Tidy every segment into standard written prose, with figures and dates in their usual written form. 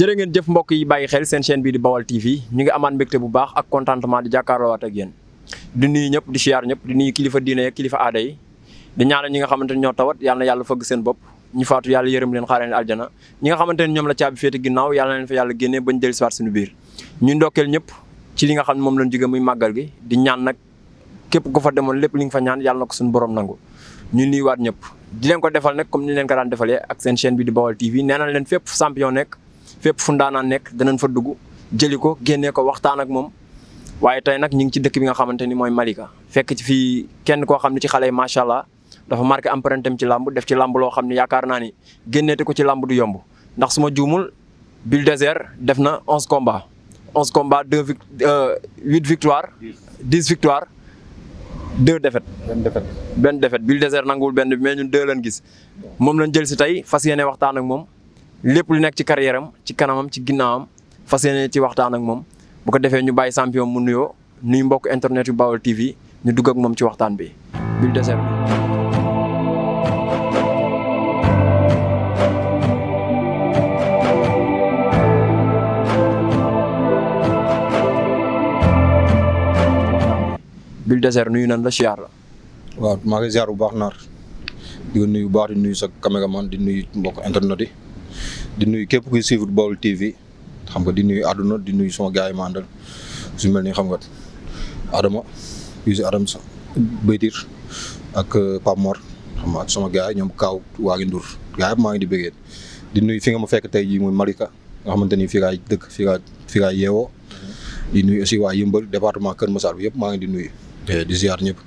jërë ngeen jëf mbokk yi bàyyi xel seen chaîne bii di Baol TV ñu ngi amaan mbégte bu baax ak contentement di jàkkaarloowaat ak yéen di nuyu ñëpp di siyaar ñëpp di nuyu kilifa diine ak kilifa aada yi di ñaanal ñi nga xamante ni ñoo tawat yàlla na yàlla fëgg seen bopp ñu faatu yàlla yërëm leen xaaree leen aljana ñi nga xamante ni ñoom la caabi féete ginnaaw yàlla na leen fa yàlla génnee bañ dellu siwaat suñu biir ñu ndokkeel ñëpp ci li nga xam ne moom lañ jóge muy màggal gi di ñaan nag képp ku fa demoon lépp li nga fa ñaan yàlla na ko suñu borom nangu ñu nuyuwaat ñëpp di leen ko defal nag comme ni leen ko daan defalee ak seen chaîne bi di Baol TV nee na leen fépp champion nekk fépp fu ndaanaan nekk danañ fa dugg jëli ko génnee ko waxtaan ak moom waaye tey nag ñu ngi ci dëkk bi nga xamante ni mooy Malika fekk ci fii kenn koo xam ne ci xale yi macha allah dafa marqué empreinte am ci làmb def ci làmb loo xam ne yaakaar naa ni génneete ko ci làmb du yomb ndax su ma juumul Bulldozer def na 11 combats 8 victoires 10 victoires 2 défaites. benn défaite Bulldozer nanguwul benn bi mais ñun 2 lañ gis moom lañ jël si tey fas yéene waxtaan ak moom lépp lu nekk ci carrière am ci kanamam ci ginnaawam fas yéene ci waxtaan ak moom bu ko defee ñu bàyyi champion mu nuyoo nuyu mbokk internet yu Baol TV ñu dugg ak moom ci waxtaan bi Bulldozer. Bulldozer nuyu nan la siyaar la. waaw maa ngi ziar bu baax naar di ko nuyu bu baax di nuyu sa caméraman di nuyu mbokk internet yi di nuyu képp kuy suivre Baol TV xam nga di nuyu àdduna di nuyu sama gars yi ma àndal su mel ni xam nga Adama Youssou Adama Baytir ak Pape Mor xam nga ak sama gars yi ñoom Kaaw Waagi Ndour gars yi maa ngi di bëggee di nuyu fi nga ma fekk tey jii muy Malika nga xamante ni fii laay dëkk fii laay yeewoo di nuyu aussi waa Yëmbal département Kër Massar bi yëpp maa ngi di nuyu. di ziar ñëpp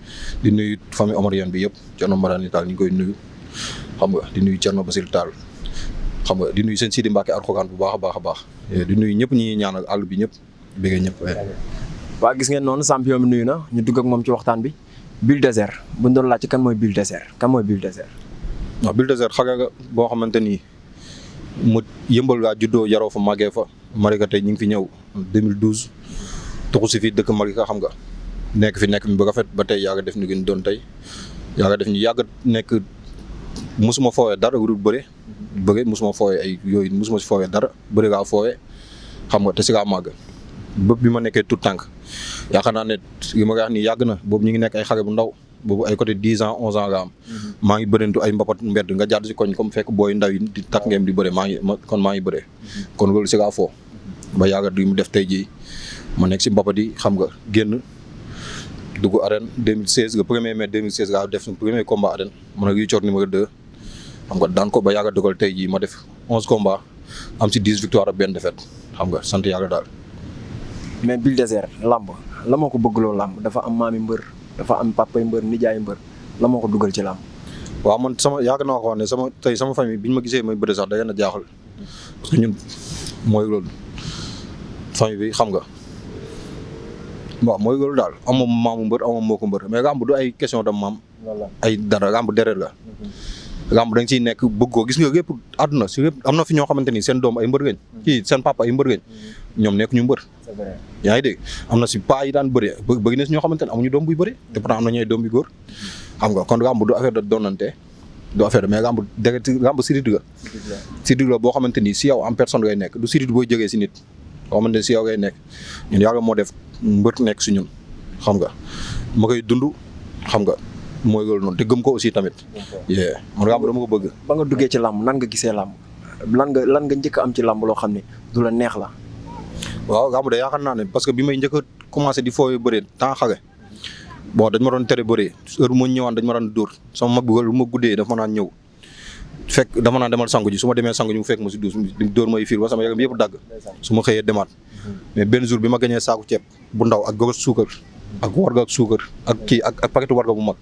di nuyu famille Omarienne bi yëpp Thierno Madani Tall ñu ngi koy nuyu xam nga di nuyu Thierno Basir Tall xam nga di nuyu seen Sidi Mbacke Alxuraan bu baax a baax di nuyu ñëpp ñi ñaanal àll bi ñëpp bëggee ñëpp. waa gis ngeen noonu champion bi nuyu na ñu dugg ak moom ci waxtaan bi Bulldozer bu ñu doon laaj ci kan mooy Bulldozer kan mooy Bulldozer. waaw Bulldozer xaga nga boo xamante ni mu yëmbal laa juddoo yaroo fa màggee fa Malika tey ñu ngi fi ñëw 2012 tuxu si fii dëkk Malika xam nga. nekk mi ba rafet ba tey yaa def ñu gën doon tey yaa def ñu yàgg nekk mosuma foowee dara wurul bëre mosuma foowee ay yooyu mosuma si foowee dara bëre gaa foowee xam nga te si gaa màgg bëpp bi ma nekkee tout tànk yaakaar naa ne li ma wax nii yàgg na boobu ñu ngi nekk ay xale bu ndaw boobu ay côté 10 ans 11 ans nga am maa ngi bërentu ay mbapat mbedd nga jàdd si koñ comme fekk booy ndaw yi di takk ngeem di bëre maa ngi bëre kon loolu si gaa foo ba yàgg du mu def tey jii ma nekk si mbapat yi xam nga génn dugg arène 2016 le 1er mai 2016 laa def suñu premier combat arène man ak Youssou numéro 2 xam nga daan ko ba yàgg a dogal tey jii ma def 11 combats am si 10 victoires ak benn défaite xam nga sant yàlla daal. mais Bulldozer lamb la moo ko bëggloo lamb dafa am maami mbër dafa am papay mbër nijaay mbër la moo ko dugal ci lamb. waaw man sama yàgg naa ko wax ne sama famille bi ñu ma gisee may bëre sax da ngeen a jaaxal parce que ñun mooy loolu famille bi xam nga. waaw mooy loolu daal amoo maamu mbër amoo moo ko mbër mais làmb du ay question de maam ay dara làmb deret la làmb da nga ciy nekk bëgg ko gis nga lépp àdduna si lépp am na fi ñoo xamante ni seen doom ay mbër gañ kii seen papa ay mbër gañ ñoom nekk ñu mbër yaa ngi dégg am na si paa yi daan bëri bëgg na si ñoo xamante ne amuñu doom buy bëri te pourtant am na ñooy doom bi góor xam nga kon làmb du affaire de donnante du affaire mais làmb deret làmb sirit la boo xamante ni si yow en personne ngay nekk du sirit booy jógee si nit boo xamante ni si yow ngay nekk ñun yàlla moo def mbër nekk si ñun xam nga ma koy dund xam nga mooy loolu noonu te gëm ko aussi tamit. man làmb dama ko bëgg. ba nga duggee ci làmb nan nga gisee làmb lan nga njëkk am ci làmb loo xam ne du la neex la. waaw làmb de yaakaar naa ne parce que bi may njëkk a commencé di fooyee bëree temps xale bon dañ ma doon tere bëree heure bu ma ñëwaan dañ ma daan dóor sama mag bi wala bu ma guddee dafa ma naan ñëw fekk dama naan demal sangu ji su ma demee sangu ji mu fekk ma si duus di dóor may fiir ba sama yaram yëpp dagg su ma xëyee demaat mais benn jour bi ma gañee saaku ceeb bu ndaw ak gogot suukar ak warga ak suukar ak kii ak paquetu warga bu mag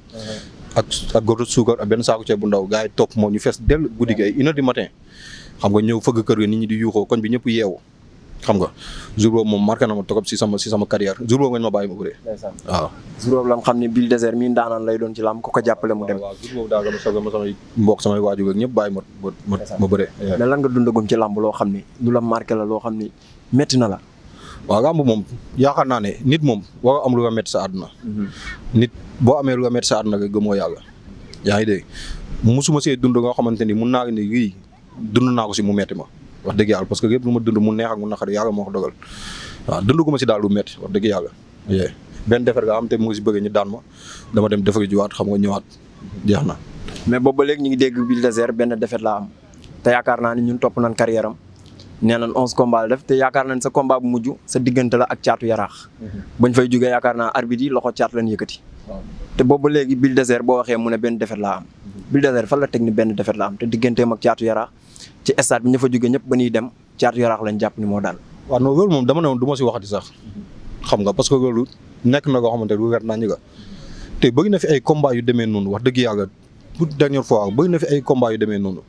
ak gogot suukar ak benn saaku ceeb bu ndaw gars yi topp moo ñu fees dell guddi gi ay 1h du matin xam nga ñëw fëgg kër ga nit ñi di yuuxoo koñ bi ñëpp yeewu xam nga jour boobu moom marqué na ma trop si sama carrière jour boobu nga ma bàyyi ma bëree waaw jour boobu la xam ne Bulldozer mii ndaanaan lay doon ci làmb ko jappale mu dem waaw jour boobu daal dama soog ma samay mbokk samay waajur ak ñëpp bàyyi ma bëree mais lan nga dundagum ci làmb loo xam ni lu la marqué la loo xam ni métti na la waaw làmb moom yaakaar naa ne nit moom war a am lu la métti sa àdduna nit boo amee lu la métti sa àdduna nga gëmoo yàlla yaa ngi dégg musuma see dund nga xamante ni mun naa ne lii dund naa ko si mu métti ma wax dëgg yàlla parce que yëpp lu ma dund mu neex ak mu naqari yàlla moo ko dogal waaw dund gu ma si daal lu métti wax dëgg yàlla. benn defar nga xam te mu ngi si bëgg ñu daan ma dama dem defari jiwaat xam nga ñëwaat jeex na. mais boobu ba léegi ñu ngi dégg Bulldozer benn défaite laa am te yaakaar naa ni ñun topp nañ carrière am nee nañ 11 combats la def te yaakaar nañ sa combat bu mujj sa diggante la ak Caatu Yaraax. bañ fay jógee yaakaar naa arbitre yi loxo caat lañ yëkkati. te boobu ba léegi Bulldozer boo waxee mu ne benn défaite laa am Bulldozer fan la teg ni benn défaite la am te digganteem ak Caatu Yaraax ci stade bi ñu fa jógee ñëpp ba ñuy dem Caatu Yaraax lañ jàpp ni moo daal. waaw non loolu moom dama ne woon du ma si waxati sax xam nga parce que loolu nekk na koo xamante ne lu wér naa ñu nga te bëgg na fi ay combat yu demee noonu wax dëgg yàlla pour dernière fois bëgg na fi ay combat yu demee noonu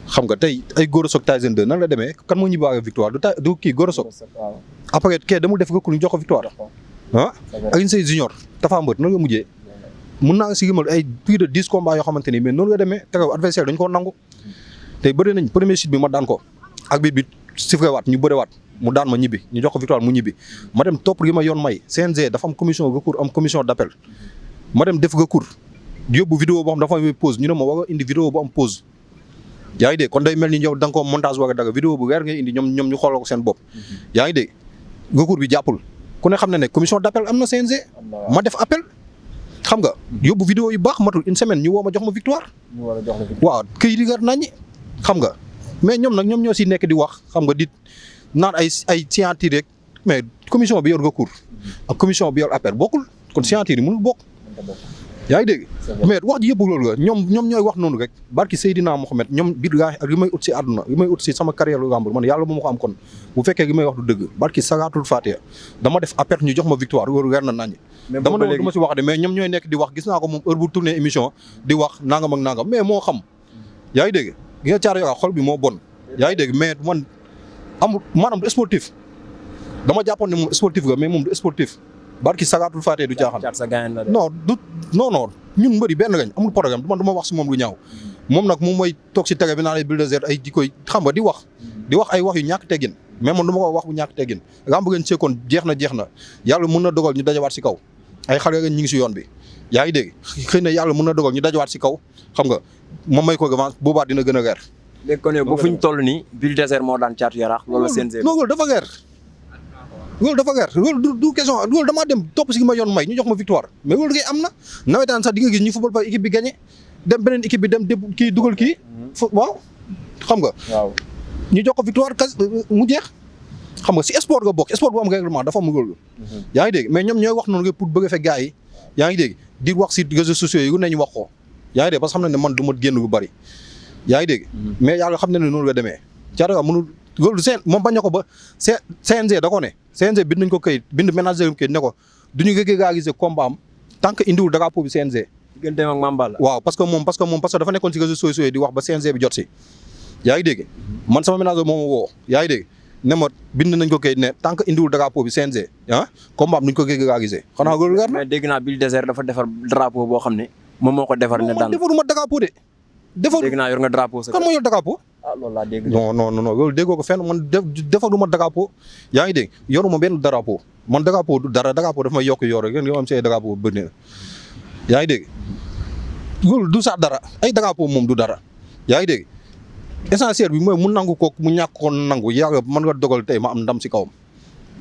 xam nga tey ay Gora Sock Tyson 2 nan la demee kan moo ñibbi ak victoire du kii Gora Sock après kee damul def recours ñu jox ko victoire ah Alioune Seye Junior Tapha Mbeur noonu nga mujjee mun naa si gimal ay plus de 10 combats yoo xamante ni mais noonu la demee te adversaire dañu koo nangu tey bëri nañ premier site bi ma daan ko ak bi sifflé waat ñu bëre waat mu daan ma ñibbi ñu jox ko victoire mu ñibbi ma dem topp gi ma yoon may CNG dafa am commission recours am commission d'appel ma dem def recours yóbbu vidéo boo xam dafa am pause ñu ne ma war a indi vidéo bu am pause yaa ngi dégg kon day mel ni yow da nga ko montage war a daga vidéo bu weer ngay indi ñoom ñu xoolal ko seen bopp yaa ngi dégg recours bi jàppul ku ne xam ne ne commission d'appel am na CNG ma def appel xam nga yóbbu vidéo yu baax matul une semaine ñu woo ma jox ma victoire waaw këyit yi gar naññi xam nga mais ñoom nag ñoom ñoo si nekk di wax xam nga di naan ay signature rek mais commission bi yor recours ak commission bi yor appel bokkul kon signature yi mënul bokk yaa ngi dégg mais wax ji yëpp loolu la ñoom ñooy wax noonu rek barki Seydina Mohamed ñoom biir gaa ak li may ut si àdduna li may ut si sama carrière lu gàmbur man yàlla bu ma ko am kon bu fekkee li may wax du dëgg barki Salatul Fatiha dama def appel ñu jox ma victoire loolu weer na naññi dama ne du ma si wax de mais ñoom ñooy nekk di wax gis naa ko moom heure bu tourné émission di wax nangam ak nangam mais moo xam yaa ngi dégg gi nga caar yoo xol bi moo bon yaa ngi dégg mais man amul maanaam du sportif dama jàppoon ne moom sportif ga mais moom du sportif barki Salatul Fatiha du jaaxal non du non ñun mbëri benn gañ amul programme du ma wax si moom lu ñaaw moom nag moom mooy toog si télé bi naa lay Bulldozer ay jikkoy xam nga di wax ay wax yu ñàkk teggin mais man du ma ko wax bu ñàkk teggin ram bu ngeen seekoon jeex na yàlla mën na dogal ñu dajawaat si kaw ay xale nga ñu ngi si yoon bi yaa ngi dégg xëy na yàlla mën na dogal ñu dajawaat si kaw xam nga ma may ko revanche boobaa dina gën a reer léegi kon yow ba fu ñu toll nii Bulldozer moo daan Caatu Yaraax loolu CNG non loolu dafa reer loolu du question loolu damaa dem topp si ma yoon may ñu jox ma victoire mais loolu kay am na nawetaan sax di nga gis ñu football fa équipe bi gagné dem beneen équipe bi dem kii dugal kii waaw xam nga ñu jox ko victoire mu jeex xam nga si sport nga bokk sport bu am règlement dafa am loolu yaa ngi dégg mais ñoom ñooy wax noonu nga pour bëgg a fekk gars yi yaa ngi dégg di wax si réseaux sociaux yi nañu wax ko yaa ngi dégg parce que xam na ne man du ma génn lu bari yaa ngi dégg mais yàlla xam na ne noonu la demee Caatu mënul loolu moom bañ na ko ba CNG da ko ne CNG bind nañ ko kayit bind ménager kayit ne ko duñu régulariser combat am tant que indiwul drapeau bi CNG digganteem ak Mame Balla waaw parce que dafa nekkoon ci réseaux sociaux yi di wax ba CNG bi jot si yaa ngi dégg man sama ménager moom woo yaa ngi dégg ne ma bind nañ ko kayit ne tant que indiwul drapeau bi CNG combat am duñ ko régulariser xanaa loolu leer na mais dégg naa Bulldozer dafa defar drapeau boo xam ne moom moo ko defar ne daan defaruma drapeau de dégg naa yor nga drapeau kan moo yor drapeau loolu laa dégg non loolu déggoo ko fenn man defaruma drapeau yaa ngi dégg yoruma benn drapeau man drapeau du dara drapeau dafa may yokk yor rek yoo am si ay drapeau bëri na yaa ngi dégg loolu du sax dara ay drapeau moom du dara yaa ngi dégg essentiel bi mooy mu nangu ko mu ñàkk ko nangu yàlla mën nga dogal tey ma am ndam si kawam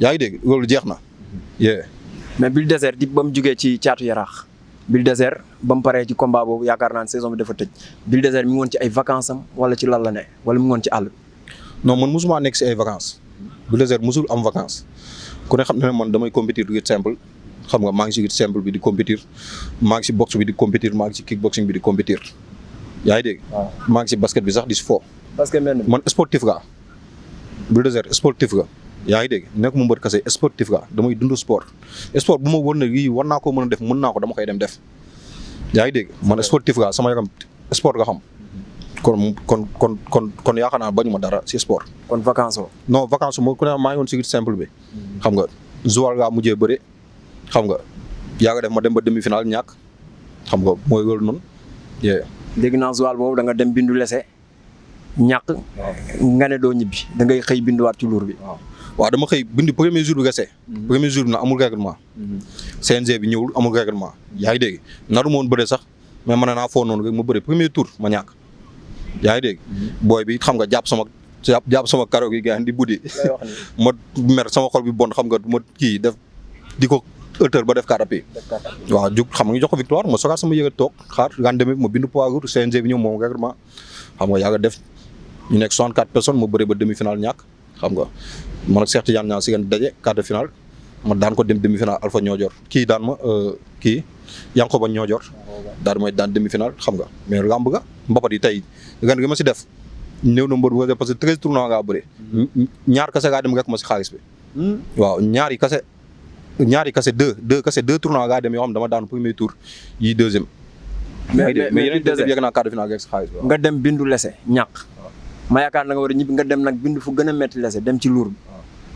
yaa ngi dégg loolu jeex na mais Bulldozer di ba mu jugee ci Caatu Yaraax Bulldozer ba mu paree ci combat boobu yaakaar naa ne saison bi dafa tëj Bulldozer mi ngi woon ci ay vacances am wala ci lan la ne wala mi ngi woon ci àll. non man mosuma nekk si ay vacances Bulldozer mosul am vacances ku ne xam ne man damay compétir lutte simple xam nga maa ngi si lutte simple bi di compétir maa ngi si boxe bi di compétir maa ngi si kickboxing bi di compétir yaa ngi dégg. waaw maa ngi si basket bi sax di si fo. basket man sportif ga Bulldozer sportif ga yaa ngi dégg nekk mu mbër kase sportif ga damay dund sport bu ma wër na yii war naa koo mën a def mën naa ko dama koy dem def yaa ngi dégg man sportif ga sama yaram sport nga xam kon yaakaar naa bañu ma dara si sport. kon vacances oo. non vacances moo ku ne maa ngi woon si simple bi. xam nga Joal ngaa mujjee bëre xam nga yaa nga def ma dem ba demi final ñàkk xam nga mooy loolu noonu. dégg naa Joal boobu da nga dem bindu lese ñàkk. nga ne doo ñibbi da ngay xëy binduwaat ci luur bi. waaw dama xëy bind premier jour bi gese. premier jour bi nag amul règlement. CNG bi ñëwul amul règlement yaa ngi dégg naru ma woon bëre sax mais mën naa foo noonu rek ma bëre premier tour ma ñàkk. yaa ngi dégg booy bi xam nga jàpp jàpp sama karo gi gars di buddi ma mer sama xol bi bon xam nga ma kii def di ko ëttal ba def katapi waaw jug xam nga ñu jox ko victoire ma sogaat sama yëga toog xaar gaan demee ma bind poids lourd CNG bi ñëw moom règlement xam nga yàgga def ñu nekk 64 personnes ma bëri ba demi-finale ñàkk xam nga man ak Cheikh Tidiane ñaa si ngeen daje quart de finale ma daan ko dem demi-finale Alpha Ñoojoor kii daan ma kii Yankoba Ñoojoor daan may daan demi-finale xam nga mais lamb ga mbapat yi tey ren gi ma si def néew na mbër bu parce que 13 tournois ngaa bëri ñaar kase ngaa dem rek ma si xaalis bi waaw ñaari kase deux tournois ngaa dem yoo xam dama daan premier tour yi deuxième mais yeneen deuxième yegg naa quart de finale rek si xaalis bi nga dem bindu lese ñàkk ma yaakaar na nga war a ñibbi nga dem nag bindu fu gën a métti lese dem ci luur bi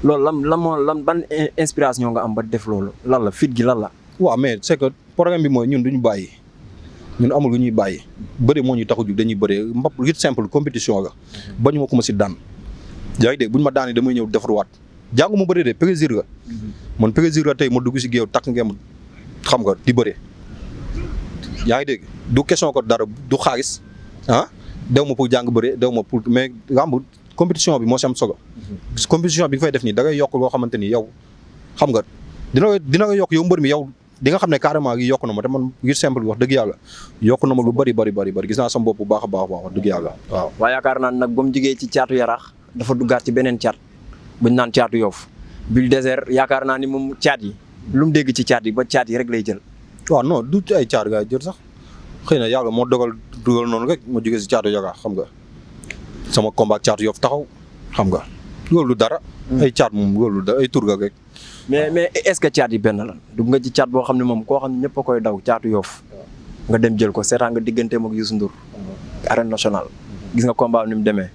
loolu lan ban inspiration nga am ba def loolu lan la fit gi lan la waaw mais c'est que programme bi mooy ñun duñu bàyyi ñun amul lu ñuy bàyyi bëri moo ñuy taxu jug dañuy bëree mbap lutte simple compétition la bañu ma ko ma si daan yaa ngi dégg bu ñu ma daanee damay ñëw defarwaat jàngu ma bëri de plaisir la man plaisir la tey ma dugg si géew takk ngeen xam nga di bëre yaa ngi dégg du question ko dara du xaalis dew ma pour jàng bëre dew ma pour mais lamb compétition bi moo si am solo compétition bi nga fay def nii da ngay yokk loo xamante ni yow xam nga dina nga yokk yow mbër mi yow di nga xam ne carrément gi yokk na ma te man lutte simple bi wax dëgg yàlla yokk na ma lu bari gis naa sama bopp bu baax a baax wax dëgg yàlla waaw. waaye yaakaar naa nag ba mu jigee ci caatu yaraax dafa duggaat ci beneen caat buñ naan caatu yoof Bulldozer yaakaar naa ni moom caat yi lu mu dégg ci caat yi ba caat yi rek lay jël. waaw non du ay caat gaa jël sax xëy na yàlla moo dugal noonu rek ma jógee si caatu yaraax xam nga sama combat caatu yoof taxaw xam nga loolu dara. ay caat moom loolu dara ay turga rek. mais est-ce que caat yi benn la dugg nga ci caat boo xam ne moom koo xam ne ñëpp a koy daw caatu yoof nga dem jël ko seetaan nga digganteem ak Youssou Ndour arène nationale gis nga combat ni mu demee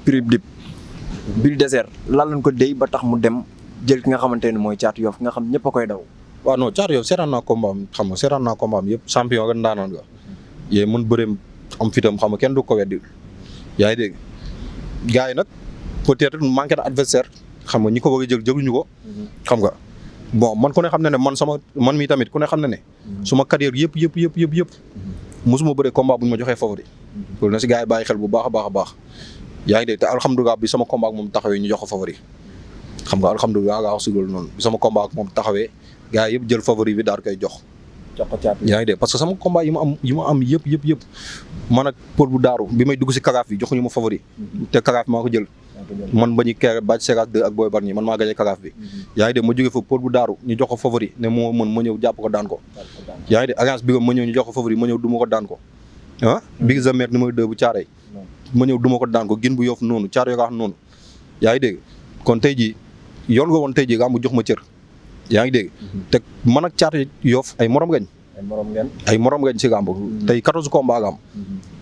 prix dip Bulldozer lan lañ ko déy ba tax mu dem jël ki nga xamante ne mooy caatu yoof nga xam ñëpp a koy daw waaw non caatu yoof seetaan naa combat am xam nga seetaan naa combat am yëpp champion nga ndaanaan nga yee mën bëreem am fitam xam nga kenn du ko weddi yaa ngi dégg gars yi nag peut-être manqué na adversaire xam nga ñi ko bëgg a jël jëluñu ko xam nga bon man ku ne xam na ne man mi tamit ku ne xam na ne suma carrière yëpp mosuma bëre combat bu ñu ma joxee favori loolu na si gars yi bàyyi xel bu baax a baax yaa ngi dégg te alhamdulilah bi sama combat ak moom taxawee ñu jox ko favori xam nga alhamdulilah nga wax si loolu noonu bi sama combat ak moom taxawee gars yi yëpp jël favori bi daal koy jox ko caat yaa ngi dégg parce que sama combat yi ma am yëpp man ak Paul bu daaru bi may dugg si karaaf bi joxuñu ma favori te karaaf maa ko jël man ba ñu kere bàcc Seras 2 ak Boy Bargny man maa gagné karaaf bi yaa ngi dégg ma jógee fa Paul bu daaru ñu jox ko favori ne moo mën ma ñëw jàpp ko daan ko yaa ngi dégg alliance bi ma ñëw ñu jox ko favori ma ñëw duma ko daan ko Big Zamer numéro 2 bu Caaray ma ñëw duma ko daan ko gin bu Yoff noonu Caaro yoo xam noonu yaa ngi dégg kon tey jii yoon nga woon tey jii nga am jox ma cër yaa ngi dégg te man ak Caaro Yoff ay morom gañ si gàmb tey 14 combat nga am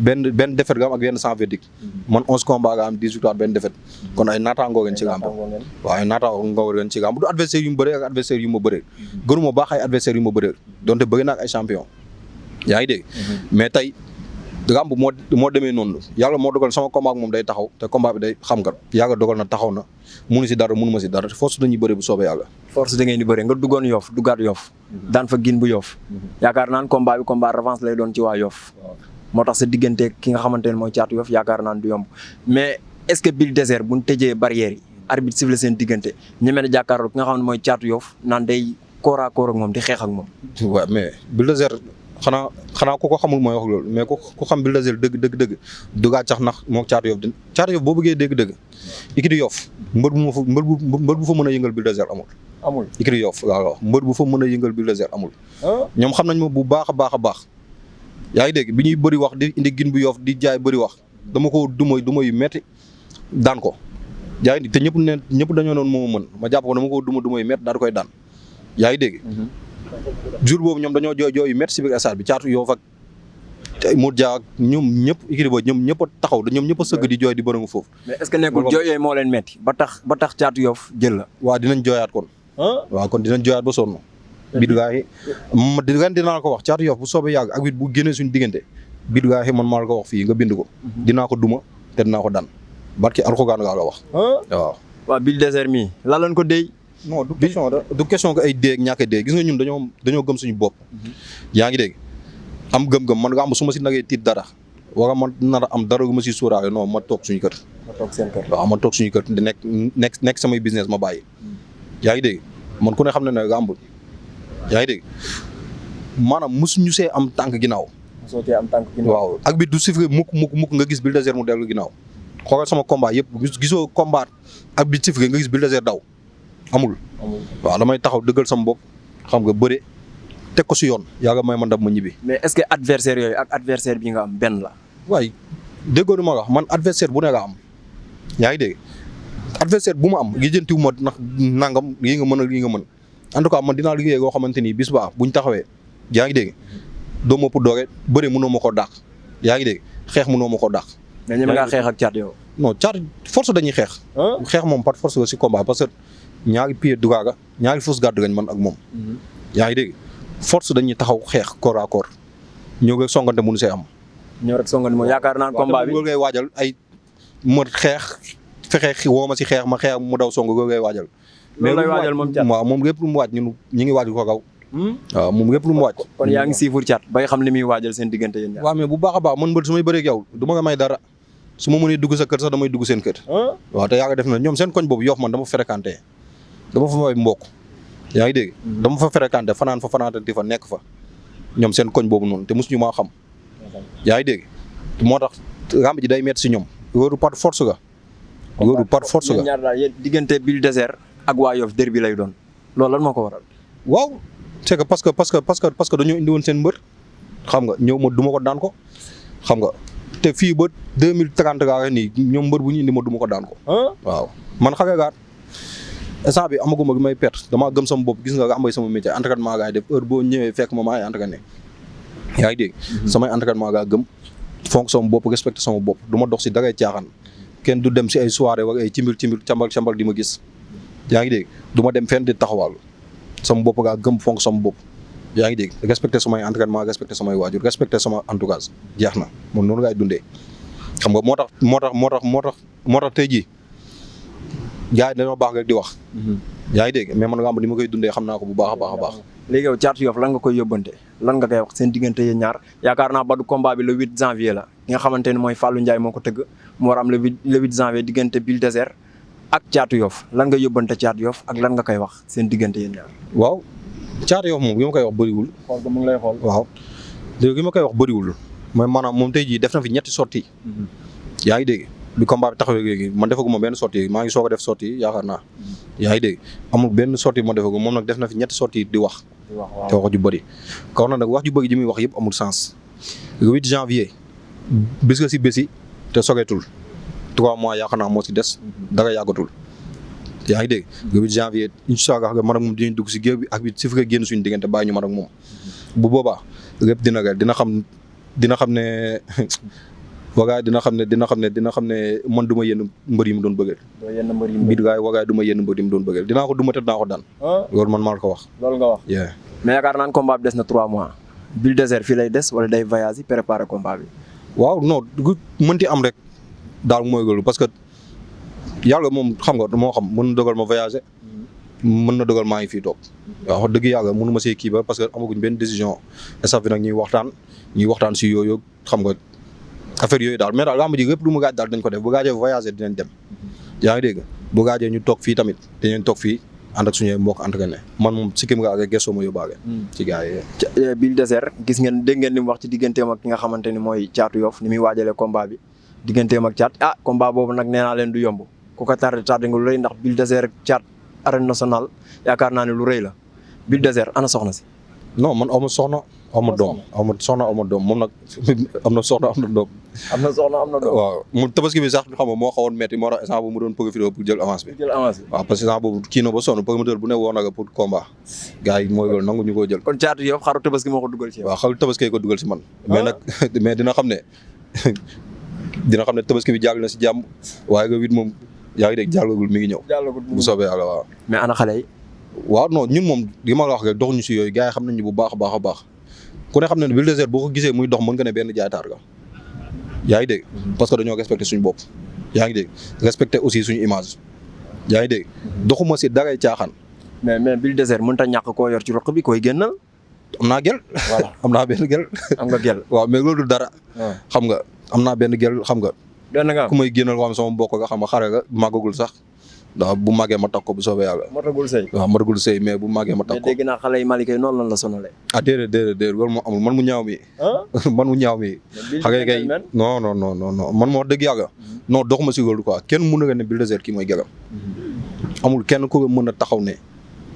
benn défaite nga am ak benn sans verdict man 11 combat nga am 10 victoire benn défaite kon ay naataangoo ngeen ci gàmb waaw ay naataangoo ngeen ci gàmb du adversaire yu mu bëree ak adversaire yu ma bëree gënuma baax ay adversaire yu ma bëree donte bëgg naa ak ay champion yaa ngi dégg mais tey gàmb moo demee noonu yàlla moo dogal sama combat ak moom day taxaw te combat bi day xam nga yàlla dogal na taxaw na munu si dara munu ma si dara force dañuy bëri bu soobee yàlla force da ngeen di bëri nga duggoon Yoff duggaat Yoff daan fa gin bu Yoff yaakaar naan combat bi combat revanche lay doon ci waa Yoff moo tax sa diggante ki nga xamante ne mooy caatu Yoff yaakaar naan du yomb mais est-ce que Bulldozer bu ñu tëjee barrières yi arbitre siffle seen diggante ñeme na jàkkaarloo ki nga xam ne mooy caatu Yoff naan day koor à koor ak moom di xeex ak moom waaw mais Bulldozer xanaa ku ko xamul mooy wax loolu mais ku xam Bulldozer dëgg dugaat sax ndax moo Caatu Yoff boo bëggee dégg ikiri Yoff mbër bu fa mën a yëngal Bulldozer amul ikiri Yoff waaw mbër bu fa mën a yëngal Bulldozer amul ñoom xam nañ ma bu baax a baax yaa ngi dégg bi ñuy bëri wax di indi gin bu Yoff di jaay bëri wax dama ko duma yu metti daan ko yaa ngi te ñëpp dañoo noonu moo mën ma jàpp ko dama ko duma yu metti daal koy daan yaa ngi dégg jour boobu ñoom dañoo jooy yu métti si biir stade bi Caatu Yoff ak Modou Dia ak ñoom ñëpp équipe boobu ñoom ñëpp a taxaw ñoom ñëpp a sëgg di jooy di bërëngu foofu. mais est-ce que nekkul jooy yooyu moo leen métti ba tax Caatu Yoff jël la. waaw dinañ jooyaat kon. waaw kon dinañ jooyaat ba sonn. bidugaayi ren dinaa ko wax Caatu Yoff bu soobee yàgg ak wit bu génnee suñu diggante bidugaayi man maa la ko wax fii nga bind ko. dinaa ko duma te dinaa ko daan barki alxuraan laa la wax. waaw. waa Bulldozer mii lan lañ ko déy. non du question que ay dee ak ñàkk a dee gis nga ñun dañoo gëm suñu bopp. yaa ngi dégg am gëm-gëm man nga am su ma si nagee tiit dara wala man nar a am dara gu ma si sóoraale non ma toog suñu kër nga toog seen kër. waaw ma toog suñu kër di nekk samay business ma bàyyi. yaa ngi dégg man ku ne xam ne ne làmb yaa ngi dégg maanaam mosuñu see am tànk ginnaaw. soo cee am tànk ginnaaw. waaw ak bi du sifflé mukk nga gis Bulldozer mu dellu ginnaaw xoolal sama combat yëpp gisoo combat ak bi sifflé nga gis Bulldozer daw amul. waaw damay taxaw dëggal sama bopp xam nga bëre teg ko si yoon yaa nga may ma ndam ma ñibbi. mais est-ce que adversaire yooyu ak adversaire bi nga am benn la. waaye déggoo du ma wax man adversaire bu ne nga am yaa ngi dégg adversaire bu ma am lijjantiwu ma ndax nangam lii nga mën a lii nga mën en tout cas man dinaa liggéey loo xamante ni bis ba buñ taxawee yaa ngi dégg doo ma ëpp doole bëre mënoo ma koo dàq yaa ngi dégg xeex mënoo ma koo dàq. mais ñeme ngaa xeex ak caat yow. non caat force dañuy xeex. xeex moom par force la si combat parce que ñaari pied droit ga ñaari fausse garde gañ man ak moom. yaa ngi dégg force dañuy taxaw xeex corps à corps ñëw rek songante mënu see am. ñëw rek songante moom yaakaar naa combat bi loolu ngay waajal ay ma xeex fexe woo ma si xeex ma xeex mu daw song loolu ngay waajal. loolu lay waajal moom caat waaw moom lépp lu mu waaj ñun ñu ngi waaj ko kaw. waaw moom lépp lu mu waaj. kon yaa ngi siifur caat bay xam li muy waajal seen diggante yéen ñaar. waaw mais bu baax a baax man mbër su may bëree ak yow du ma nga may dara su ma mënee dugg sa kër sax damay dugg seen kër. waaw te yaa ngi def na ñoom seen koñ boobu Yoff man dama fréquenté dama fa may mbokk yaa ngi dégg dama fa fréquenté fanaan fa fanaanati fa nekk fa ñoom seen koñ boobu noonu te mosuñu maa xam yaa ngi dégg moo tax lamb ji day métti si ñoom loolu par force ga loolu par force ga ñaar daal yéen diggante Bulldozer ak waa Yoff derby lay doon loolu lan moo ko waral. waaw c'est que parce que dañoo indi woon seen mbër xam nga ñëw ma duma ko daan ko xam nga te fii ba 2030 gaa nii ñoom mbër bu ñu indi ma duma ko daan ko. waaw man xale gaat instant bi amaguma gi may perte damaa gëm sama bopp gis nga nga am sama métier entraînement gaa def heure boo ñëwee fekk ma maa ngi entraîné yaa ngi dégg. samay entraînement gaa gëm fonk sama bopp respecté sama bopp du ma dox si dangay caaxaan kenn du dem si ay soirée wala ay cimbir cambal di ma gis yaa ngi dégg du ma dem fenn di taxawal sama bopp gaa gëm fonk sama bopp yaa ngi dégg respecté samay entraînement respecté samay waajur respecté sama entourage jeex na moom noonu ngay dundee xam nga moo tax tey jii gars yi dañoo baax rek di wax. yaa ngi dégg mais man nga xam ni ma koy dundee xam naa ko bu baax a baax a baax. léegi yow Thiatou Yoff lan nga koy yóbbante lan nga koy wax seen diggante yéen ñaar yaakaar naa ba du combat bi le 8 janvier la ki nga xamante ne mooy Fallou Ndiaye moo ko tëgg mu war am le 8 janvier diggante Bulldozer ak Thiatou Yoff lan nga yóbbante Thiatou Yoff ak lan nga koy wax seen diggante yéen ñaar. waaw Thiatou Yoff moom li ma koy wax bëriwul. xool ko mu ngi lay xool. waaw léegi li ma koy wax bëriwul mooy maanaam moom tey jii def na fi ñetti sorties. yaa ngi dégg bi combat bi taxawee léegi man defaguma benn sortie maa ngi soog a def sortie yaakaar naa. yaa ngi dégg amul benn sortie ma defagum moom nag def na fi ñetti sortie di wax. te wax ju bëri. kaw na nag wax ju bëri ji muy wax yëpp amul sens. le 8 janvier bis nga si bési te sogeetul 3 mois yaakaar naa moo si des dara yàggatul. yaa ngi dégg le 8 janvier incha allah man ak moom dinañ dugg si géew bi ak bi si fekkee génn suñu diggante bàyyi ñu man ak moom bu boobaa lépp dina xam ne wagaay dina xam ne man du ma yenn mbër yi mu doon bëggeel. doo yenn mbër yi mu bii wagaay du ma yenn mbër yi mu doon bëggeel dinaa ko duma te dinaa ko daan. loolu man maa la ko wax. loolu nga wax. mais yaakaar naa ne combat bi des na 3 mois. Bulldozer fii lay des wala day voyage yi préparer combat bi. waaw non du mënti am rek daal mooy loolu parce que yàlla moom xam nga moo xam mën na dogal ma voyager. mën na dogal maa ngi fii toog. waaw wax dëgg yàlla mënu ma see kii ba parce que amaguñ benn décision staff bi nag ñuy waxtaan si yooyu xam nga. affaire yooyu daal mais daal lamb ji lépp lu mu gaaj daal dañ ko def bu gaajee voyager dinañ dem yaa ngi dégg bu gaajee ñu toog fii tamit dinañ toog fii ànd ak suñu mbokk entraîné man moom si kim nga ak gëstoo ma yóbbaale ci gars yi Bulldozer gis ngeen dégg ngeen li mu wax ci digganteem ak ki nga xamante ni mooy Thiatou Yoff ni muy waajalee combat bi digganteem ak Thiat combat boobu nag nee naa leen du yomb ku ko tardé nga lu rëy ndax Bulldozer ak Thiat arène nationale yaakaar naa ne lu rëy la Bulldozer ana soxna si non man awma soxna awma doom moom nag am na soxna am na doom. am na soxna am na doom. waaw mu tabaski bi sax xam nga moo xawoon metti moo tax instant boobu mu doon profité pour jël avance bi. waaw parce que instant boobu kii na ba sonn promoteur bu ne woo na ko pour combat. gars yi mooy loolu nangu ñu koo jël. kon Thiatou Yoff xaru tabaski moo ko dugal ci yow. waaw xaru tabaski ko dugal si man. mais nag mais dina xam ne tabaski bi jàll na si jàmm waaye nga wit moom yaa ngi dégg jàllagul mi ngi ñëw. bu soobee yàlla waaw. mais ana xale yi. waaw non ñun moom li ma la wax rek doxuñu si yooyu gars yi xam nañu bu baax a baax a baax ku ne xam ne Bulldozer boo ko gisee muy dox mën nga ne benn jaaytaar ga yaa ngi dégg parce que dañoo respecté suñu bopp yaa ngi dégg respecté aussi suñu image yaa ngi dégg doxuma si daray caaxaan. mais Bulldozer mënut a ñàkk koo yor ci roq bi koy génnal. am naa gel. voilà am naa benn gel. am nga gel. waaw mais loolu dara. xam nga am naa benn gel xam nga benn nga am ku may génnal ko xam sama mbokk nga xam nga xare nga màggagul sax waaw bu màggee ma takk ko bu soobee yàlla. motagul sëy. waaw matagul sëy mais bu màggee ma takk ko. mais dégg naa xale yi Malika yi noonu lan la sonalee. ah déedéet loolu moo amul man mu ñaaw mi. man mu ñaaw mi. xam nga kay non man moo dëgg yàlla. non doxuma si loolu quoi kenn mën na ne Bulldozer kii mooy Gelam. amul kenn ku mën a taxaw ne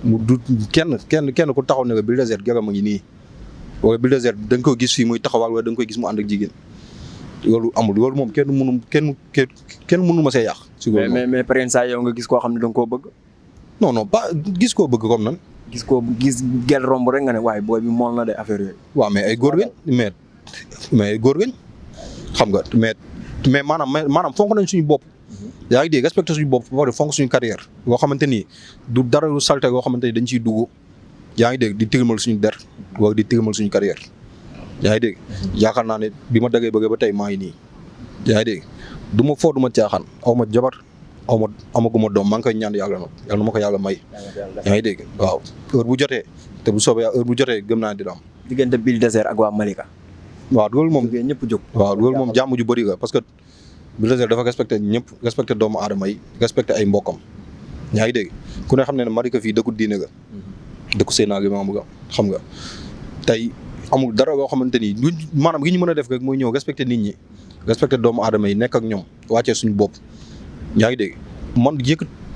mu du kenn ku taxaw ne que Bulldozer Gelam a ngi nii wala Bulldozer da nga koy gis fii muy taxawaal wala da nga koy gis mu ànd ak jigéen loolu amul loolu moom kenn mënu ma see yàq. si loolu mais pare saa yow nga gis koo xam ne da nga koo bëgg. non pas gis koo bëgg comme nan. gis gel romb rek nga ne waaye booy bi mool na de affaire yooyu. waaw mais ay góor gañ mais ay góor gañ xam nga mais maanaam fonk nañ suñu bopp. yaa ngi dégg respecté suñu bopp ba pare fonk suñu carrière boo xamante ni du dara lu salte boo xamante ni dañ ciy dugg yaa ngi dégg di tilimal suñu der wala di tilimal suñu carrière yaa ngi dégg yaakaar naa ne bi ma daggee bëgg ba tey maa ngi nii yaa ngi dégg du ma foo du ma caaxaan aw ma jabar amaguma doom maa ngi koy ñaan yàlla nag yàlla na ma ko yàlla may yaa ngi dégg waaw heure bu jotee te bu soobee heure bu jotee gëm naa dina am diggante Bulldozer ak waa Malika. waaw loolu moom ñëpp jóg. waaw loolu moom jàmm ju bëri la parce que Bulldozer dafa respecté ñëpp respecté doomu aadama yi respecté ay mbokkam yaa ngi dégg ku ne xam ne ne Malika fii dëkku diine ga dëkku Seydina Limaamu ga xam nga tey amul dara loo xamante ni maanaam gi ñu mën a def rek mooy ñëw respecté nit ñi respecté doomu aadama yi nekk ak ñoom wàccee suñu bopp yaa ngi dégg man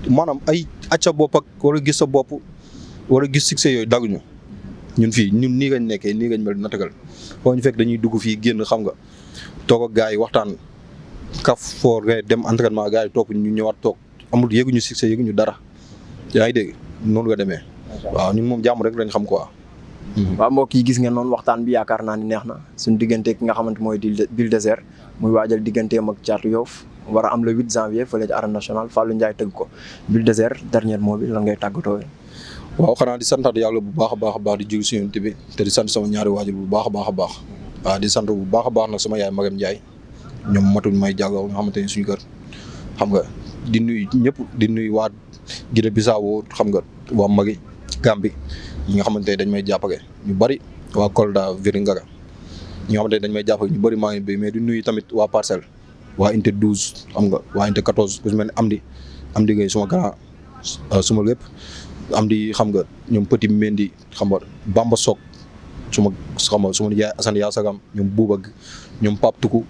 maanaam ay acca bopp ak wala gis sa bopp wala gis succès yooyu daguñu ñun fii ñun nii lañ nekkee nii lañ mel na tegal foo ñu fekk dañuy dugg fii génn xam nga toog ak gars yi waxtaan kaf foor ngay dem entraînement gars yi toog ñu ñëwaat toog amul yëguñu succès yëguñu dara yaa ngi dégg noonu nga demee waaw ñun moom jàmm rek lañ xam quoi. waaw mbokk yi gis ngeen noonu waxtaan bi yaakaar naa ni neex na suñu diggante ki nga xamante mooy Bulldozer muy waajal digganteem ak Thiatou Yoff war a am le 8 janvier fële ci arène nationale Fallou Ndiaye tëgg ko Bulldozer dernier mot bi lan ngay tàggatoo. waaw xanaa di santaat yàlla bu baax a baax di jóg si yonent bi te di sant sama ñaari waajur bu baax a baax waaw di sant bu baax a baax nag sama yaay Magam Ndiaye ñoom matuñ may jàlloo nga xamante ni suñu kër xam nga di nuyu ñëpp di nuyu waa Guinée Bissau xam nga waa Mali Gambie ñi nga xamante ne dañ may jàppale ñu bëri waa Kolda Vélingara ñi nga xamante ne dañ may jàppale ñu bëri maa ngi béy mais di nuyu tamit waa Parcelles waa Unité 12 xam nga waa Unité 14 ku si mel ne Amdi Gueye suma grand suma lépp Amdi xam nga ñoom Petit Mendy xam nga Bamba Sok suma yaay Assane yaa sagam ñoom Bouba ñoom Pape Tuku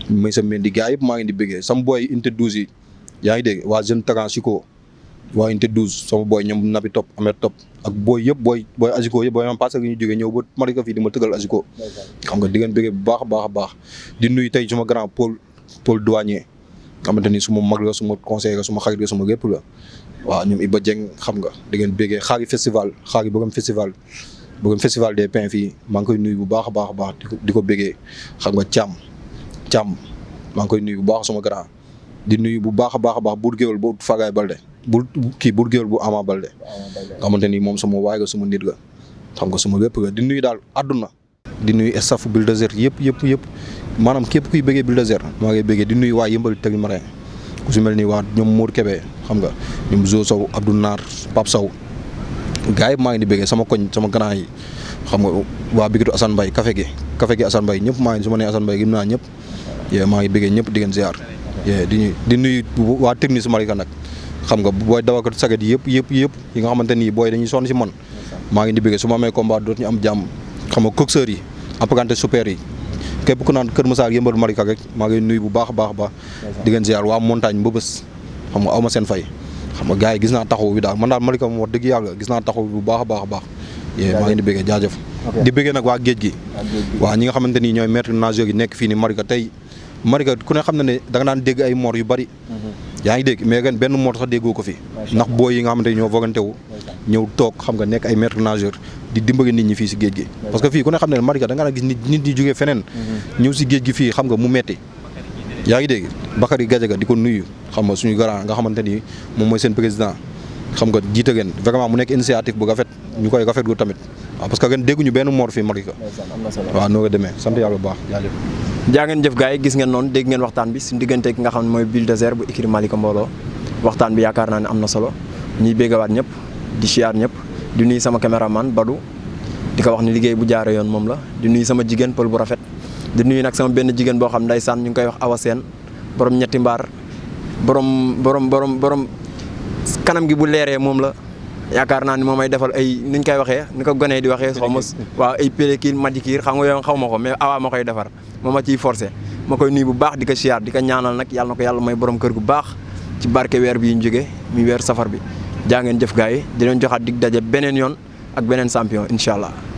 may sa Mendy gars yëpp maa ngi di bëggee sama boy Unité 12 yi yaa ngi dégg waa jeune Taran Siko waa Unité 12 sama boy ñoom Nabi Top Amet Top ak boy yëpp boy Aziko yëpp booy am parce que ñu jógee ñëw ba Malika fii di ma tëggal Aziko xam nga di ngeen bëggee bu baax a baax di nuyu tey suma grand Paul Douanier xamante ni suma mag la suma conseiller la suma xarit la suma lépp la waaw ñoom Iba Dieng xam nga di ngeen bëggee xaari borom festival des pains fii maa ngi koy nuyu bu baax a baax di ko bëggee xam nga Thiam maa ngi koy nuyu bu baax suma grand di nuyu bu baax a baax buur géwél bu Fagaay Balde buur géwél bu Ama Balde nga xamante ni moom sama waay ga suma nit ga xam nga suma lépp ga di nuyu daal àdduna di nuyu staff Bulldozer yëpp maanaam képp kuy bëggee Bulldozer maa ngi bëggee di nuyu waa Yëmbal Tëri Marin ku si mel ni waa ñoom Mour Kébé xam nga ñoom Zo Sow Abdou Naar Pape Sow gars yi maa ngi di bëggee sama koñ sama grand yi xam nga waa Bigitu Assane Mbaye café gi Assane Mbaye ñëpp maa ngi su ma nee Assane Mbaye gim naa ñëpp maa ngi bëggee ñëpp di ngeen ziar di nuyu waa technique Malika nag xam nga booy dawal saget yëpp yi nga xamante ni booy dañuy sonn si man maa ngi di bëggee su ma amee combat dootu ñu am jàmm xam nga coxeur yi apprenti super yi képp ku naan Kër Massar Yëmbal Malika rek maa ngi nuyu bu baax a baax di ngeen ziar waa montagne Mbëbës xam nga aw ma seen fay xam nga gars yi gis naa taxaw bi daal man daal Malika moom wax dëgg yàlla gis naa taxaw bu baax a baax maa ngi di bëggee jaajëf di bëggee nag waa géej gi waa ñi nga xamante ni ñooy maître nageur yi nekk fii ni Malika tey Malika ku ne xam na ne da nga daan dégg ay mort yu bari yaa ngi dégg mais ren benn mort sax déggoo ko fi ndax booy yi nga xamante ni ñoo volonté wu ñëw toog xam nga nekk ay maître nageur di dimbali nit ñi fii si géej gi parce que fii ku ne xam ne Malika da nga daan gis nit ñi jógee feneen ñëw si géej gi fii xam nga mu metti yaa ngi dégg Bakary Gadiaga di ko nuyu xam nga suñu grand nga xamante ni moom mooy seen président xam nga jiite ngeen vraiment mu nekk initiative bu rafet ñu koy rafetlu tamit waaw parce que ren dégguñu benn mort fii Malika waaw noo nga demee sant yàlla bu baax jaajëf jaa ngeen jëf gars yi gis ngeen noonu dégg ngeen waxtaan bi suñu diggante ki nga xam ne mooy Bulldozer bu écurie Malika Mbooloo waxtaan bi yaakaar naa ne am na solo ñuy béggawaat ñëpp di siyaar ñëpp di nuyu sama caméraman Badou di ko wax ni liggéey bu jaare yoon moom la di nuyu sama jigéen pël bu rafet di nuyu nag sama benn jigéen boo xam ndeysaan ñu ngi koy wax Awa Seen borom ñetti mbaar borom kanam gi bu leeree moom la yaakaar naa ni moom may defal ay ni ñu koy waxee ni ko gonee di waxee xaw ma waaw ay pédicure manicure xam nga yow xaw ma ko mais awaa ma koy defar moom ma ciy forcé ma koy nuyu bu baax di ko siyaar di ko ñaanal nag yàlla na ko yàlla may borom kër gu baax ci barke weer bi ñu jógee mi weer safar bi jaa ngeen jëf gars yi di leen joxaat dig daje beneen yoon ak beneen champion incha allah